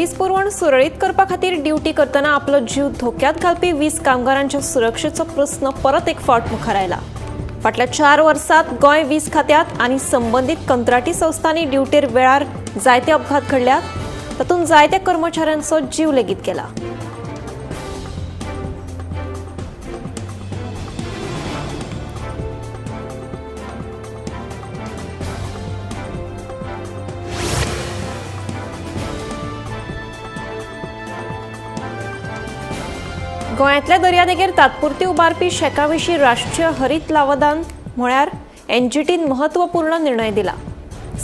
वीज पुरवण सुरळीत करपा खातीर ड्युटी करतना आपलो जीव धोक्यात घालपी वीज कामगारांच्या सुरक्षेचो प्रस्न परत एक फावट मुखार आयला। फाटल्या 4 वर्सांत गोंय वीज खात्यांत आनी संबंदीत कंत्राटी संस्थांनी ड्युटेर वेळार जायते अपघात घडल्यात, तातूंत जायत्या कर्मचाऱ्यांचो जीव लेगीत गेला। गोंयांतल्या दर्यादेगेर तात्पुरती उबारपी शेका विशीं राष्ट्रीय हरीत लवादान म्हळ्यार एनजीटीन महत्वपूर्ण निर्णय दिला।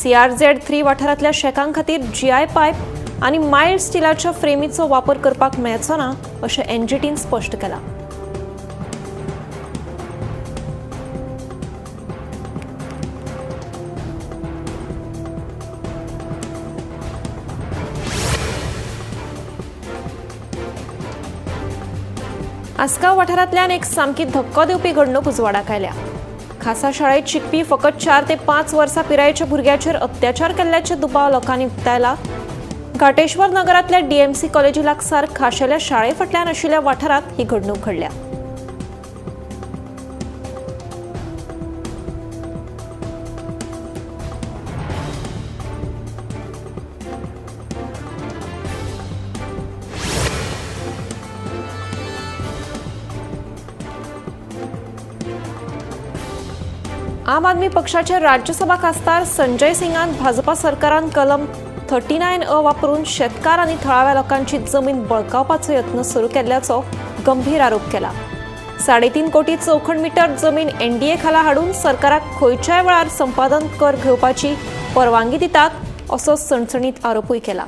CRZ 3 वाठारांतल्या शेकां खातीर जीआय पायप आनी मायल्ड स्टिलाच्या फ्रेमीचो वापर करपाक मेळचो ना अशें एनजीटीन स्पश्ट केलां। आसगांव वाठारांतल्यान एक सामकी धक्को दिवपी घडणूक उजवाडाक आयल्या। खासा शाळेत शिकपी फकत 4 ते 5 वर्सां पिरायेच्या भुरग्याचेर अत्याचार केल्ल्याचे दुबाव लोकांनी उक्तायला। घाटेश्वर नगरांतल्या डीएमसी कॉलेजी लागसार खाशेल्या शाळे फाटल्यान आशिल्ल्या वाठारांत ही घडणूक घडल्या। आम आदमी पक्षाचे राज्यसभा खासदार संजय सिंगान भाजपा सरकारान कलम 39A वापरून शेतकार आनी थळाव्या लोकांची जमीन बळकावपाचो यत्न सुरू केल्ल्याचो गंभीर आरोप केला। 3.5 कोटी चौखण मीटर जमीन एनडीए खाला हाडून सरकाराक खंयच्याय वेळार संपादन कर घेवपाची परवानगी दितात असो सणसणीत आरोपूय केला।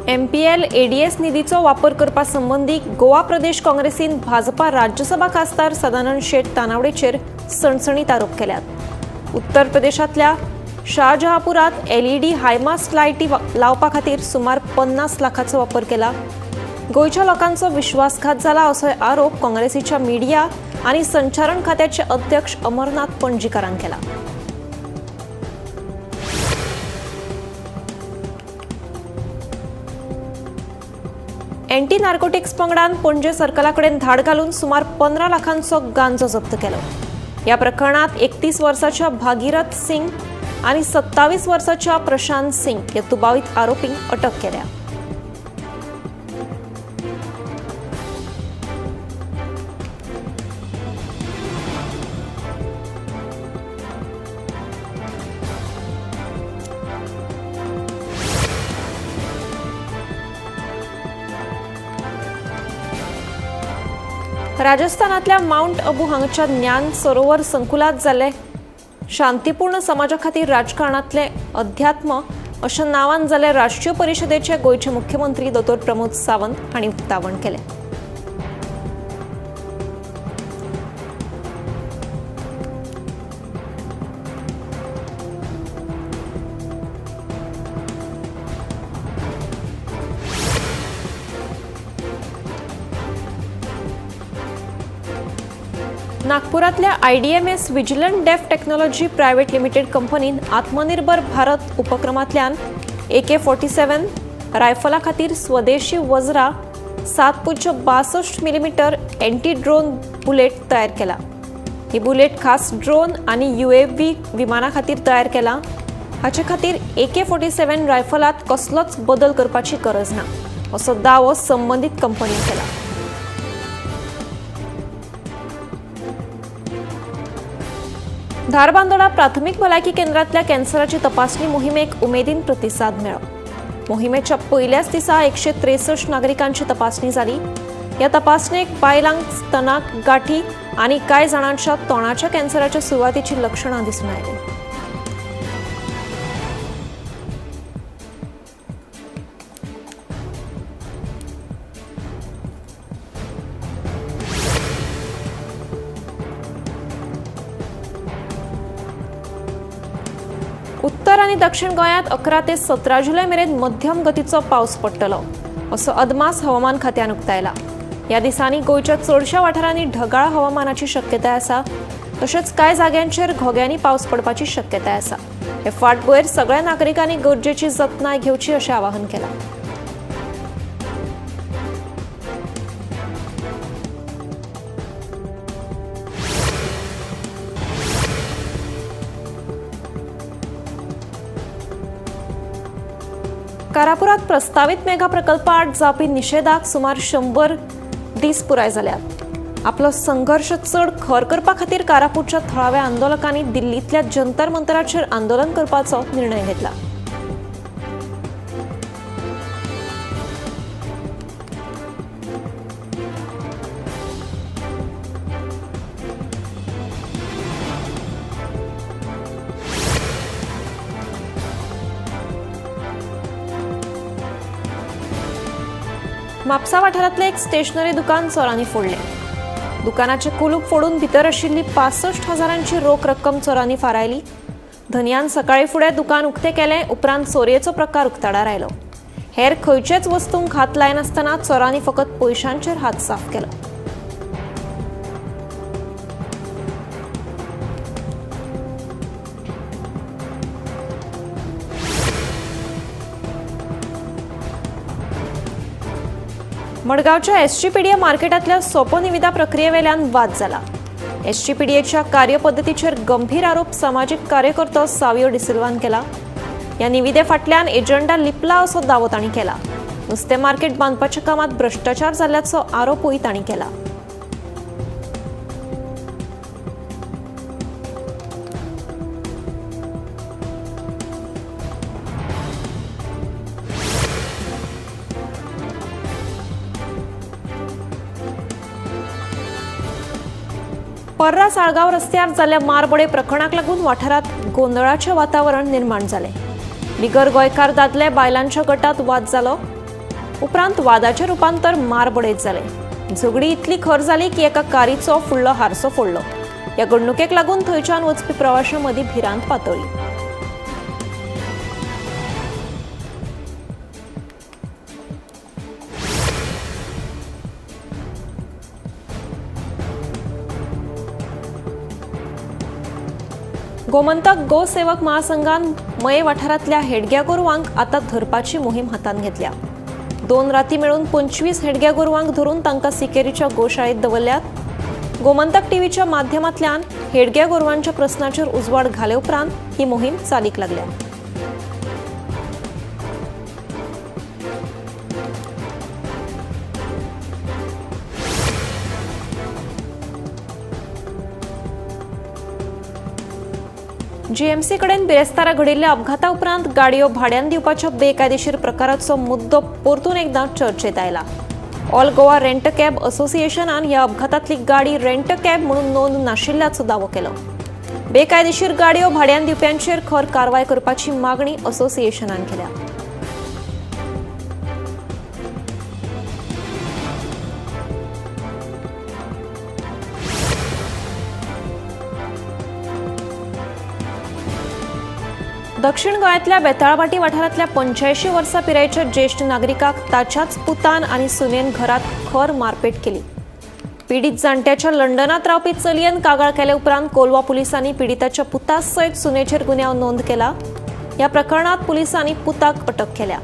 एमपीएल एडीएस निधीचो वापर करपा संबंदी गोवा प्रदेश काँग्रेसीन भाजपा राज्यसभा खासदार सदानंद शेट तानावडेचेर सणसणीत आरोप केल्यात। उत्तर प्रदेशांतल्या शाहजहापुरात एलईडी हायमास्ट लायटी लावपा खातीर सुमार 50 लाखाचो वापर केला। गोंयच्या लोकांचो विश्वासघात जाला असो आरोप काँग्रेसीच्या मीडिया आनी संचारण खात्याचे अध्यक्ष अमरनाथ पणजीकारान केला। एंटी नार्कोटिक्स पंगडान पणजे सर्कलाकडेन धाड घालून सुमार 15 लाखांचो गांजो जप्त केलो। ह्या प्रकरणात 31 वर्साच्या भागीरथ सिंग आनी 27 वर्साच्या प्रशांत सिंग ह्या दुबावीत आरोपींक अटक केल्या। राजस्थानातल्या माउंट अबू हांगच्या ज्ञान सरोवर संकुलात जाल्ले शांतीपूर्ण समाजा खातीर राजकारणातले अध्यात्म अशा नावान जाल्ले राष्ट्रीय परिषदेचे गोंयचे मुख्यमंत्री दोतोर प्रमोद सावंत हांणी उक्तावण केलें। नागपुरातल्या IDMS vigilant def technology private limited कंपनीन आत्मनिर्भर भारत उपक्रमांतल्यान AK-47 रायफला खातीर स्वदेशी वज्रा 7.62 मिलीमीटर एंटी ड्रोन बुलेट तयार केला। ही बुलेट खास ड्रोन आनी UAV विमाना खातीर तयार केला। हाचे खातीर AK-47 रायफलात कसलोच बदल करपाची गरज ना असो दावो संबंदीत कंपनीन केला। धारबांदोडा प्राथमिक भलायकी केंद्रांतल्या कॅन्सराची तपासणी मोहिमेक उमेदीन प्रतिसाद मेळ्ळो। मोहिमेच्या पयल्याच दिसा 163 नागरिकांची तपासणी जाली। ह्या तपासणेक बायलांक स्तनाक गाठी आनी कांय जाणांच्या तोंडाच्या कॅन्सराच्या सुरवातीची लक्षणां दिसून आयलीं। उत्तर आनी दक्षिण गोंयांत 11 ते 17 जुलय मेरेन मध्यम गतीचो पावस पडटलो असो अदमास हवामान खात्यान उक्तायला। ह्या दिसांनी गोंयच्या चडशा वाठारांनी ढगाळ हवामानाची शक्यताय आसा. तशेंच कांय जाग्यांचेर घोग्यांनी पावस पडपाची शक्यताय आसा. हे फाटभुंयेर सगळ्या नागरिकांनी गरजेची जतनाय घेवची अशें आवाहन केलां. कारापुरात प्रस्तावित मेगा प्रकल्पाआड जावपी निशेधाक सुमार 100 दीस पुराय जाल्यात. आपलो संघर्श चड खर करपा खातीर कारापूरच्या थळाव्या आंदोलकांनी दिल्लींतल्या जंतर मंतराचेर आंदोलन करपाचो निर्णय घेतला. म्हापसा वाठारांतलें एक स्टेशनरी दुकान चोरांनी फोडलें. दुकानाचें कुलूप फोडून भितर आशिल्ली 65,000 रोख रक्कम चोरांनी फारायली. धनयान सकाळीं फुडें दुकान उक्तें केलें. उपरांत चोरयेचो प्रकार उक्ताडार आयलो. हेर खंयचेच वस्तूंक हात लायनासतना चोरांनी फकत पयशांचेर हात साफ केलो. मडगांवच्या एसजीपीडीए मार्केटांतल्या सोपो निविदा प्रक्रियेवेल्यान वाद जाला. एसजीपीडीएच्या कार्यपद्दतीचेर गंभीर आरोप समाजीक कार्यकर्तो सावियो डिसिल्वान केला. ह्या निविदे फाटल्यान एजंडा लिपला असो दावो तांणी केला. नुस्तें मार्केट बांदपाच्या कामांत भ्रश्टाचार जाल्ल्याचो आरोपूय तांणी केला. पर्रा साळगांव रस्त्यार जाल्ल्या मारबडे प्रकरणाक लागून वाठारांत गोंदळाचें वातावरण निर्माण जालें. बिगर गोंयकार दादले बायलांच्या गटात वाद जालो. उपरांत वादाचें रुपांतर मारबडयत जालें. झगडी इतली खर जाली की एका कारीचो फुडलो हारसो फोडलो. ह्या घडणुकेक लागून थंयच्यान वचपी प्रवाशां मदीं भिरांत पातळ्ळी. गोमंतक गोसेवक महासंघान मये वाठारांतल्या हेडग्या गोरवांक आतां धरपाची मोहीम हातांत घेतल्या. 2 राती मेळून 25 हेडग्या गोरवांक धरून तांकां सिकेरीच्या गोशाळेंत दवरल्यात. गोमंतक टीव्हीच्या माध्यमांतल्यान हेडग्या गोरवांच्या प्रस्नाचेर उजवाड घाले उपरांत ही मोहीम चालीक लागल्या. जीएमसी कडेन बिरेस्तारा घडिल्ल्या अपघाता उपरांत गाडयो भाड्यान दिवपाच्या बेकायदेशीर प्रकाराचो मुद्दो परतून एकदां चर्चेत आयला. ऑल गोवा रेंट कॅब असोसिएशनान ह्या अपघातांतली गाडी रेंट कॅब म्हणून नोंद नाशिल्ल्याचो दावो केलो. बेकायदेशीर गाडयो भाड्यान दिवप्यांचेर खर कारवाय करपाची मागणी असोसिएशनान केल्या. दक्षिण गोंयांतल्या बेताळबाटी वाठारांतल्या 85 वर्सां पिरायेच्या ज्येश्ठ नागरिकाक ताच्याच पुतान आनी सुनेन घरांत खर मारपेट केली. पीडित जाणट्याच्या लंडनांत रावपी चलयेन कागाळ केले उपरांत कोलवा पुलिसांनी पिडिताच्या पुता सयत सुनेचेर गुन्यांव नोंद केला. ह्या प्रकरणांत पुलिसांनी पुताक अटक केल्या.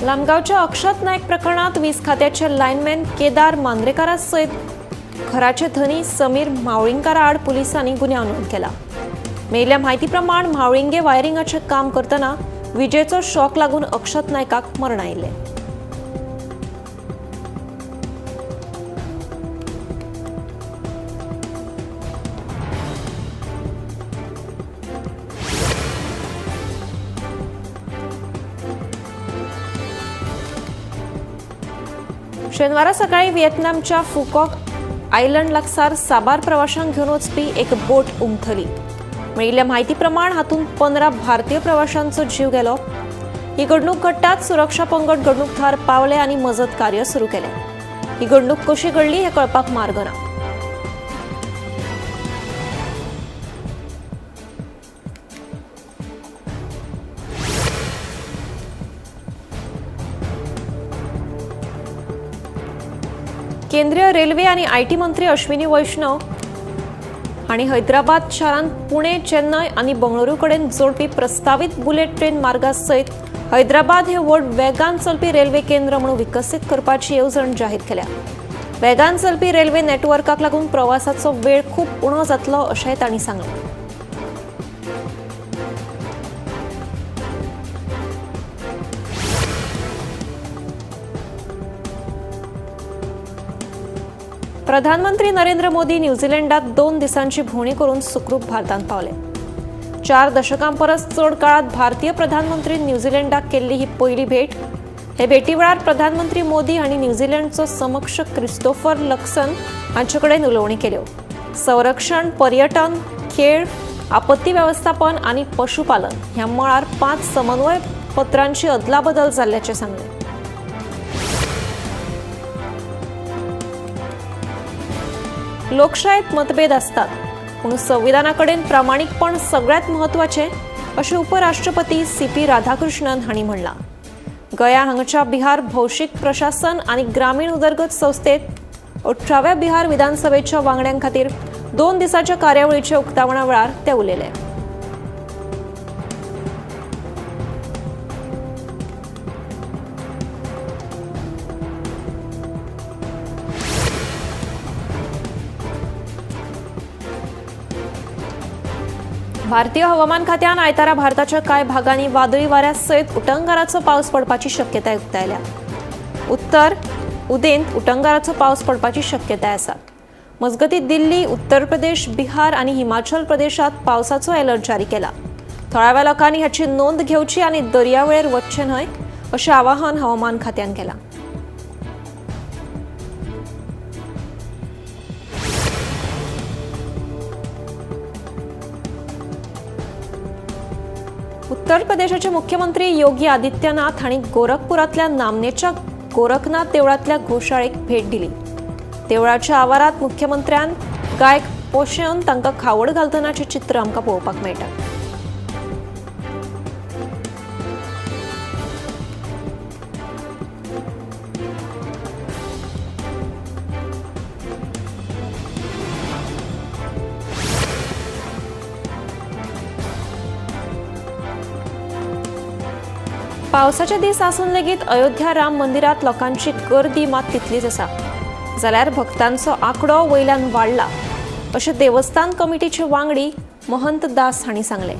लामगांवच्या अक्षत नायक प्रकरणात वीज खात्याचे लायनमॅन केदार मांद्रेकारा सयत घराचे धनी समीर म्हावळींगकारा आड पुलिसांनी गुन्यांव नोंद केला. मेळिल्ल्या म्हायती प्रमाण म्हावळिंगे वायरिंगाचें काम करतना विजेचो शॉक लागून अक्षत नायकाक मरण आयिल्लें. शेनवारा सकाळी व्हिएतनामच्या फुकॉक आयलंड लागसार साबार प्रवाशांक घेवन वचपी एक बोट उमथली. मेळिल्ल्या म्हायती प्रमाण हातूंत 15 भारतीय प्रवाशांचो जीव गेलो. ही घडणूक घडटाच सुरक्षा पंगड घडणूक थळार पावले आनी मजत कार्य सुरू केलें. ही घडणूक कशी घडली हें कळपाक मार्ग ना. केंद्रीय रेल्वे आनी IT मंत्री अश्विनी वैष्णव हांणी हैदराबाद शारांत पुणे, चेन्नय आनी बंगळुरू कडेन जोडपी प्रस्तावीत बुलेट ट्रेन मार्गा सयत हैदराबाद हे व्हड वेगान चलपी रेल्वे केंद्र म्हणून विकसीत करपाची येवजण जाहीर केल्या. वेगान चलपी रेल्वे नेटवर्काक लागून प्रवासाचो वेळ खूब उणो जातलो अशेंय तांणी सांगलें. प्रधानमंत्री नरेंद्र मोदी न्यूझीलंडात 2 दिसांची भोंवडी करून सुखरूप भारतांत पावले. 4 दशकां परस चड काळात भारतीय प्रधानमंत्री न्यूझीलंडाक केल्ली ही पयली भेट. हे भेटी वेळार प्रधानमंत्री मोदी हांणी न्यूझीलंडचो समक्ष क्रिस्टोफर लक्सन हांचे कडेन उलोवणी केल्यो. संरक्षण, पर्यटन, खेळ, आपत्ती वेवस्थापन आनी पशुपालन ह्या मळार 5 समन्वय पत्रांची अदलाबदल जाल्ल्याचें सांगलें. लोकशायेत मतभेद आसतात, पूण संविधाना कडेन प्रामाणीकपण सगळ्यांत म्हत्वाचें अशें उपराष्ट्रपती सीपी राधाकृष्णन हांणी म्हणलां. गया हांगाच्या बिहार भौशीक प्रशासन आनी ग्रामीण उदरगत संस्थेत 18व्या बिहार विधानसभेच्या वांगड्यां खातीर 2 दिसांच्या कार्यावळीच्या उक्तावणा वेळार ते उलयले. भारतीय हवामान खात्यान आयतारा भारताच्या कांय भागांनी वादळी वाऱ्या सयत उटंगाराचो पावस पडपाची शक्यताय उक्तायल्या. उत्तर उदेंत उटंगाराचो पावस पडपाची शक्यताय आसा. मजगतीं दिल्ली, उत्तर प्रदेश, बिहार आनी हिमाचल प्रदेशात पावसाचो अलर्ट जारी केला. थळाव्या लोकांनी हाची नोंद घेवची आनी दर्यावेळेर वचचें न्हय अशें आवाहन हवामान खात्यान केलां. उत्तर प्रदेशाचे मुख्यमंत्री योगी आदित्यनाथ हांणी गोरखपुरांतल्या नामनेच्या गोरखनाथ देवळांतल्या गोशाळेक भेट दिली. देवळाच्या आवारांत मुख्यमंत्र्यान गायक पोशेवन तांकां खावड घालतनाचें चित्र आमकां पळोवपाक मेळटा. पावसाचे दीस आसून लेगीत अयोध्या राम मंदिरात लोकांची गर्दी मात तितलीच आसा, जाल्यार भक्तांचो आंकडो वयल्यान वाडला अशें देवस्थान कमिटीचे वांगडी महंत दास हांणी सांगलें.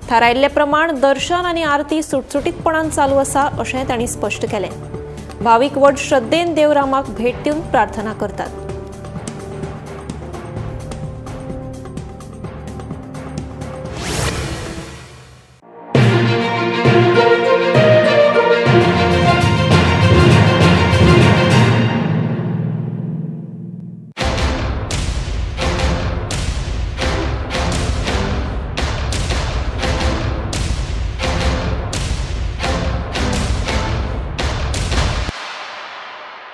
थारायिल्ले प्रमाण दर्शन आनी आरती सुटसुटीतपणान चालू आसा अशें तांणी स्पश्ट केलें. भावीक व्हड श्रद्धेन देवरामाक भेट दिवन प्रार्थना करतात.